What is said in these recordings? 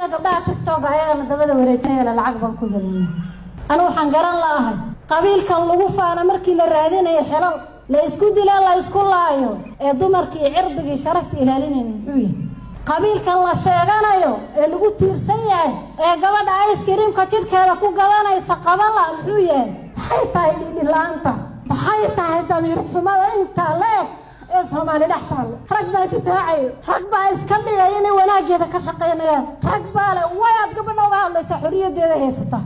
Gabdhaha TikTok ayagana dabada wareejinaya lacag baan ku helnay. Anu waxaan garan la'ahay qabiilkan lagu faano markii la raadinayo xelal la isku dila, la isku laayo, ee dumarkii cirdigii sharafta ilaalinayna muxuu yahay? Qabiilkan la sheeganayo ee lagu tiirsan yahay ee gabadha ice creamka jidhkeeda ku gadanaysa qabala muxuu yahay? Maxay tahay dhiidhi la'aanta? Maxay tahay damiir xumada intaa la eg ee Soomaali dhex taallo? Rag baa difaacayo, rag baa iska dhigaya inay wanaaggeeda ka shaqaynayaan, rag baa le wayaad gabadha uga hadlaysaa? Xorriyaddeeda haysata.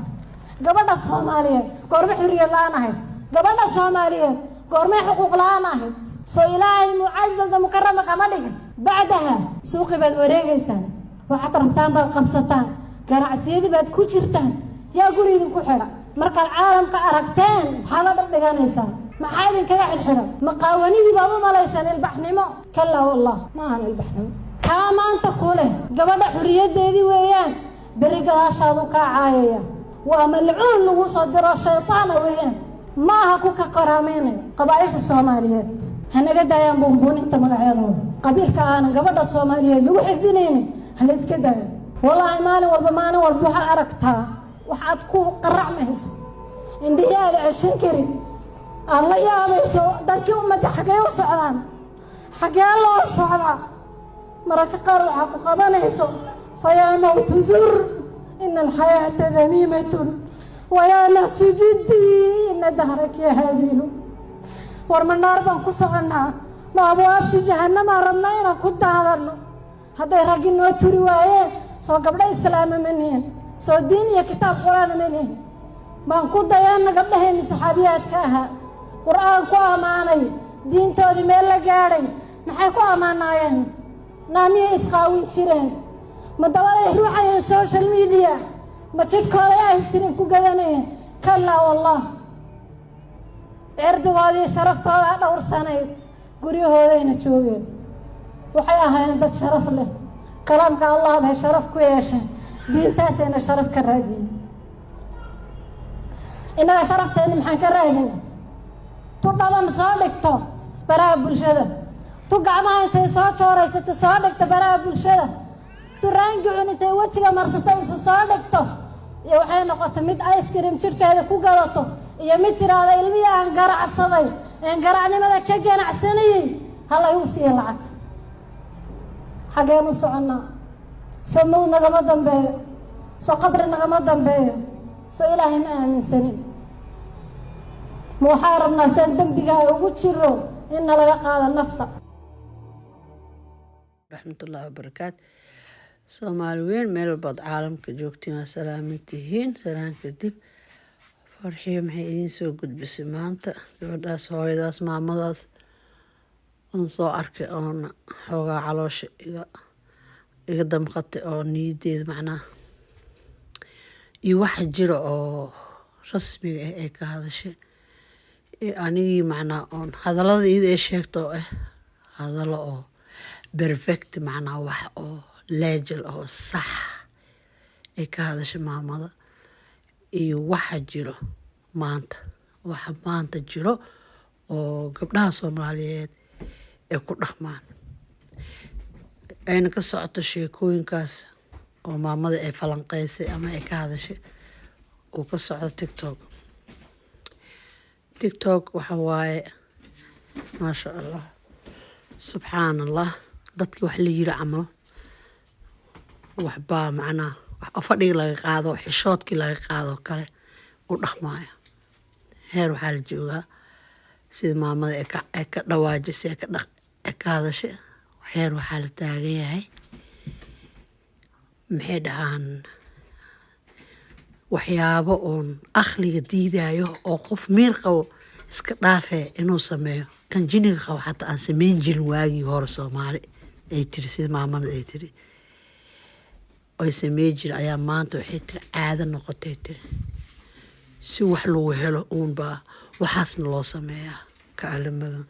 Gabadha Soomaaliyeed goormay xorriyad la'aan ahayd? Gabadha Soomaaliyeed goormay xuquuq la'aan ahayd? Soo Ilaahay mucasasa mukarama kama dhigin? Bacdaha suuqi baad wareegaysaan, waxaad rabtaan baad qabsataan, ganacsiyadii baad ku jirtaan. Yaa guri idinku xidha? Markaad caalamka aragteen maxaad la dhardhiganaysaan? Maxaa idinkaga xidhxidhan? Maqaawanidii baad u malaysaan ilbaxnimo? Kalaa wallah, ma ahan ilbaxnimo. Kaa maanta ku leh gabadha xorriyaddeedii weeyaan, beri gadaashaadu kaa caayaya. Waa malcuun lagu soo diro, shaytaana weeyaan, ma aha ku ka karaamaynayo. Qabaaisha Soomaaliyeed hanaga daayaan buunbuuninta magacyadooda. Qabiilka aanan gabadha Soomaaliyeed lagu xifdinaynin hala iska daayo. Wallaahi, maalin walba, maalin walba waxaad aragtaa waxaad ku qaracmayso, indhihii aada ceshan karin, aada la yaabayso. Dadkii ummadda xaggee u socdaan? Xaggee loo socdaa? Mararka qaar waxaa ku qabanayso: فيا موت زر إن الحياة ذميمة، ويا نفس جدي إن دهرك هازل. War ma naar baan ku soconnaa? Ma abwaabti jahannamaa rabnaa inaan ku daadanno? Hadday raggi noo turi waayeen, soo gabdho islaama ma nihin? Soo diin iyo kitaab Qur-aana ma nihin? Baan ku dayanna gabdhaheenni saxaabiyaadka ahaa. Qur-aan ku ammaanay, diintoodii meel la gaadhay. Maxay ku ammaanaayeen? Naamiyay isqaawin jireen? Ma dabaday ruuxayeen social media? Ma jidhkooday ice cream ku gadanayeen? Kalaa wallah, cirdigoodii sharaftoodaa dhowrsanayd, guryahoodayna joogeen. Waxay ahaayeen dad sharaf leh. Kalaamka Allah bay sharaf ku yeesheen, diintaasayna sharaf ka raadiyeen. Innaga sharafteena maxaan ka raadin? Tu dhaban soo dhigto baraha bulshada, tu gacmaha intay soo jooraysato soo dhigto baraha bulshada, tu raangicun intay wejiga marsato isu soo dhigto, iyo waxay noqotay mid ice cream jidhkeeda ku gadato, iyo mid tiraahda ilmihii aan garacsaday een garacnimada ka ganacsanayey hala igu siiya lacag. Xaggeen u soconnaa? Soo mawd nagama dambeeyo? Soo qabri nagama dambeeyo? Soo Ilaahay ma aaminsanin? Ma waxaa rabnaa saan dembiga ay ugu jiro in nalaga qaado nafta? Raxmatullaahi wabarakaat. Soomaali weyn meel walbaad caalamka joogtiin, waa salaaman tihiin. Salaan kadib, Farxiyo maxay idiin soo gudbisay maanta? Gabadhaas, hooyadaas, maamadaas oon soo arkay oona xoogaa caloosha iga damqatay oo niyadeeda macnaha iyo waxa jira oo rasmiga ah ee ka hadashay, anigii macnaa oon hadallada iyada ay sheegto oo ah hadallo oo perfect, macnaa wax oo legal oo sax ay ka hadashay maamada, iyo waxa jiro maanta, waxa maanta jiro oo gabdhaha Soomaaliyeed ay ku dhaqmaan, ayna ka socoto sheekooyinkaas oo maamada ay falanqeysay ama ay ka hadashay uu ka socdo TikTok. TikTok waxa waaye, maasha Allah, subxaan Allah, dadki wax la yiri camal waxbaa macnaha wax fadhiga laga qaado, xishoodkii laga qaado kale u dhaqmaayo. Heer waxaa la joogaa sida maamada ay ka dhawaajisay, ay ka hadashay. Heer waxaa la taagan yahay, maxay dhahaan, waxyaabo oon aqliga diidayo oo qof miir qabo iska dhaafee inuu sameeyo, kan jiniga qabo xataa aan sameyn jirin waagii hore Soomaali ay tiri, sida maamada ay tiri ay samey jirin, ayaa maanta waxay tiri caado noqotay. Tiri si wax lagu helo uunbaa waxaasna loo sameeyaa. Ka alamadan,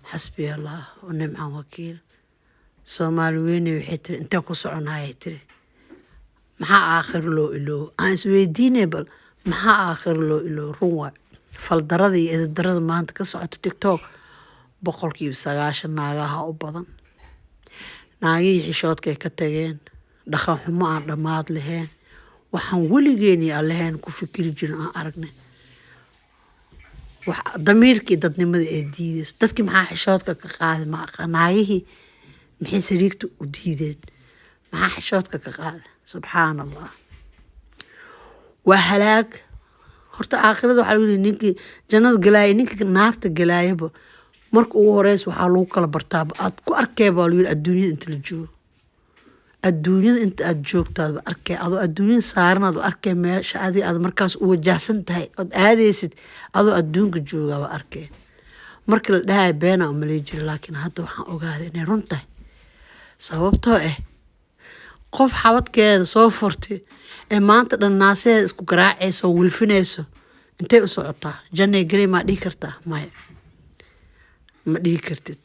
xasbi Allah wa nimcan wakiil. Soomaali weyne, waxay tiri, intee ku soconayay? Tiri maxaa aakhiro loo iloobo? Aan isweydiinay, bal maxaa aakhiro loo iloobo? Run waay, faldarada iyo edebdarada maanta ka socota TikTok 90% naagaha u badan. Naagihii xishoodkay ka tageen. Dhaqan xumo aan dhammaad lahayn, waxaan weligeeni aan lahayn ku fikiri jirin aan aragnay, wax damiirkii dadnimada ee diideyso. Dadkii maxaa xishoodka ka qaaday? Ma aqaan. Naagihii maxay sariigta u diideen? Maxaa xishoodka ka qaaday? Subxaan Allah, waa halaag. Horta aakhirada waxaa lagu yidhi, ninkii jannada galaaya, ninkii naarta galaayaba, marka ugu horeysa waxaa lagu kala bartaaba, aad ku arkee baa lagu yidhi, adduunyada inta la joogo. Adduunyada inta aad joogtaadba arkee, adoo adduunyada saaranaad arkee meesha adiga aad markaas u wajahsan tahay ood aadeysid. Adoo adduunka joogaaba arkee. Marka la dhahayo beenaa umaley jira, laakiin hadda waxaan ogaaday inay run tahay, sababtoo ah qof xabadkeeda soo furtay ee maanta dhan naasaheeda isku garaacayso oo wilfinayso, intay u socotaa? Jannay gelay maa dhihi kartaa? Maya, ma dhihi kartid.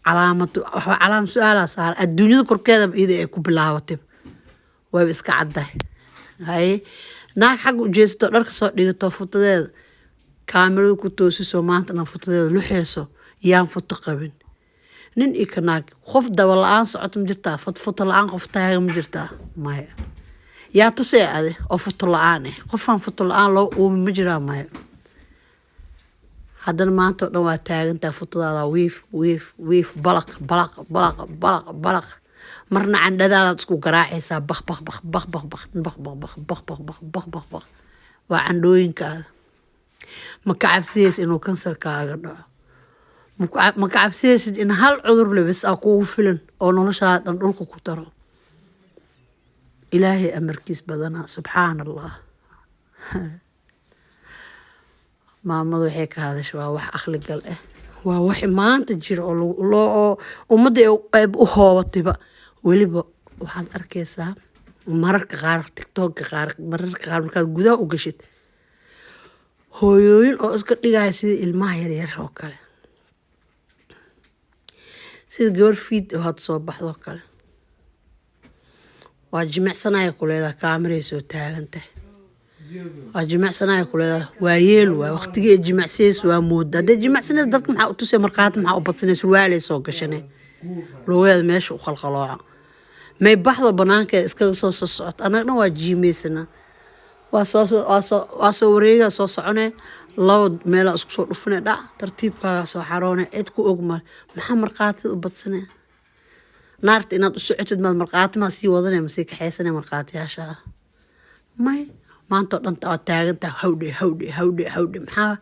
Calaamad waxba, calaamad su-aalaa saaran. Adduunyada korkeedaba iyada ay ku bilaabatay, wayba iska caddahay. Haye, naag xagga u jeesato, dharka soo dhigato, futadeeda kaamirada ku toosiso, maanta dhan futadeeda luxeyso, yaan futo qabin? Nin iyo ka naag, qof daba la-aan socoto ma jirtaa? Futo la-aan qof taaga ma jirtaa? Maya. Yaa tusee ade oo futo la-aan ah? Qofaan futo la-aan loo uumi ma jiraa? Maya. Haddana maanta oo dhan waa taagantaha, futadaada wiif wiif wiif, balaq balaq balaq balaq balaq. Marna candhadaadaad isku garaacaysaa, bak bak bak bak bak bak bak bak bak bak bak bak bak bak bak. Waa candhooyinkaada. Ma ka cabsiyeysa inuu kansarkaaga dhaco? Ma ka cabsiyeysid in hal cudur lebis ah kugu filan oo noloshaada dhan dhulka ku daro? Ilaahay amarkiis badanaa, subxaan Allah. Maamadu waxay ka hadasha waa wax aqligal ah, waa wax maanta jira oo loo oo ummadda ay u hoobatayba. Weliba waxaad arkaysaa mararka qaar TikToka qaar, mararka qaar markaad gudaha u gashid, hooyooyin oo iska dhigaya sida ilmaha yaryar oo kale, sida gabar fiid oo hadda soo baxdo oo kale. Waa jimicsanaya ku leedahay, kaamiray soo taagantahay, waa jimicsanaya ku leedahay. Waa yeel, waay waqtigii ay jimicsanaysa waa mooda. Hadday jimicsanaysa, dadka maxaa u tusay? Markhaati maxaa u badsanay? Surwaalay soo gashanay, lugaheeda meesha u qalqalooca, may baxdo banaankeeda iskaga soo soo socoto. Annaga dhan waa jiimaysanaa, waa soo wareegaa, soo soconee, laba meelaa isku soo dhufanee, dhac, tartiibkaagaa soo xaroone, cid ku og male. Maxaa markhaatida u badsanee? Naarta inaad u socotid maad markhaati maa sii wadanee, ma sii kaxaysane markhaatiyaashaada? May. Maanta oo dhan waa taagantaha, hawdhe hawdhe hawdhe hawdhe. Maxaa?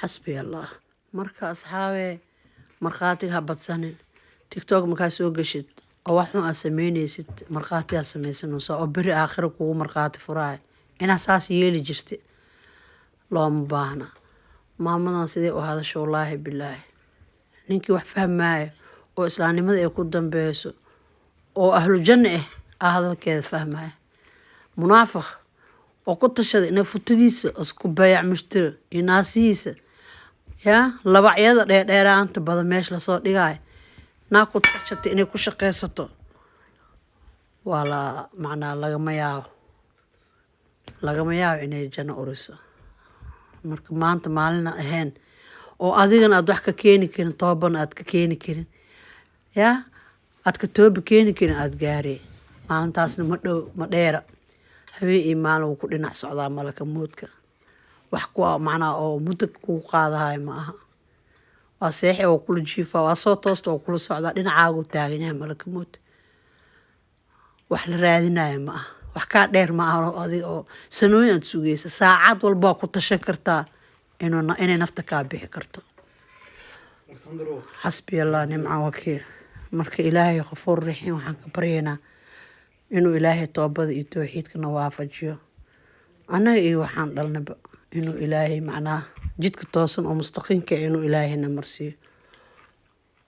Xasbi Allah. Marka asxaabee, markhaatiga ha badsanin. TikTok markaa soo gashid oo wax xun aad sameyneysid, markhaatiyaa sameysanaysaa oo beri aakhira kugu markhaati furaaya inaa saas yeeli jirta. Looma baahna. Maamadan sidee u hadasho, wallaahi bilaahi, ninkii wax fahmaayo oo islaamnimada ay ku dambeyso oo ahlu janno ah aa hadalkeeda fahmaya. Munaafiq oo ku tashaday inay futadiisa isku bayac mushtiro iyo naasihiisa, yaa labacyada dheerdheeraanta badan meesha lasoo dhigaayo, naa ku tashatay inay ku shaqaysato, waa la macnaa lagama yaabo, lagama yaabo inay janno uriso. Marka maanta maalina ahayn oo adigana aad wax ka keeni karin, toobana aad ka keeni karin, yaa aad ka toobi keeni karin, aada gaarey maalintaasna ma dhow, ma dheera. Habeen iyo maalin wuu ku dhinac socdaa malaka moodka. Wax ku macnaa oo muddo kugu qaadahayo ma aha. Waa seexi oo kula jiifaa, waa soo toosta oo kula socdaa, dhinacaagu taagan yahay malaka mood. Wax la raadinayo ma aha, wax kaa dheer ma aha oo adiga oo sanooyin aad sugeysa. Saacad walbaa ku tashan kartaa inuu inay nafta kaa bixi karto. Xasbi Allah nimca wakiil. Marka Ilaahay khafuur raxiim waxaan ka baryaynaa inuu Ilaahay toobada iyo towxiidkana waafajiyo, annaga iyo waxaan dhalnaba, inuu Ilaahay macnaha jidka toosan oo mustaqiimka ah inuu Ilaahayna marsiiyo.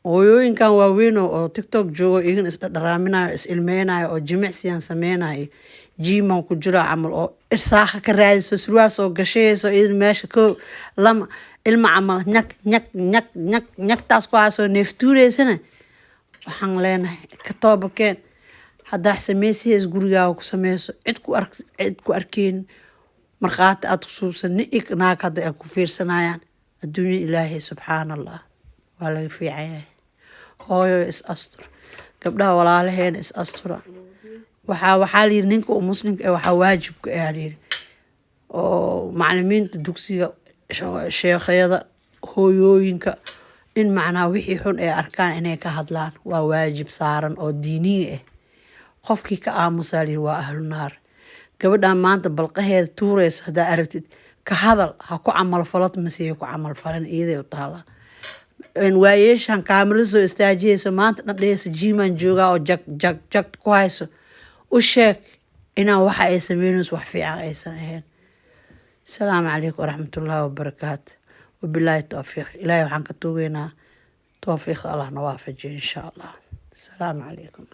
Hooyooyinkan waaweyn oo TikTok joogo, iyagana isdhadharaaminayo, is ilmeynayo oo jimicsiyaan sameynayo, jiimaan ku jira camal, oo irsaakha ka raadiso, surwaal soo gashayso, iyadana meesha ko lama ilma camal ñag ñag ñag ñag ñagtaas ku haasoo neeftuureysana, waxaan leenahay ka toobakeen. Haddaa wax sameysiheys, gurigaaga ku sameyso, cid ku ark, cid ku arkeen, markhaati aad ku suubsan, nin iyo naag hadda ay ku fiirsanayaan. Adduunya Ilaahay, subxaan Allah, waa laga fiican yahay. Hooyo, is astur. Gabdhaha walaalaheena, is astura. Waxaa layiri ninka uu muslimka eh waxaa waajibka ah layiri oo macalimiinta dugsiga, sheekhyada, hooyooyinka in macnaha wixii xun ay arkaan inay ka hadlaan waa waajib saaran oo diiniya ah. Qofkii ka aamusaa layiri waa ahlu naar. Gabadhan maanta balqaheeda tuureysa haddaa aragtid, ka hadal. Ha ku camal falad mase ku camal falin, iyaday u taalaa. Waayeeshan kaamiro soo istaajiyeyso maanta dhan dheheysa jiimaan joogaa oo jag jag jag ku hayso, u sheeg inaan waxa ay sameynayso wax fiican aysan ahayn. Asalaamu calaykum waraxmatullaahi wabarakaatu, wabilaahi towfiiq. Ilaahay waxaan ka tuugeynaa towfiiq, Allah na waafajiyo, insha Allah. Asalaamu calaykum.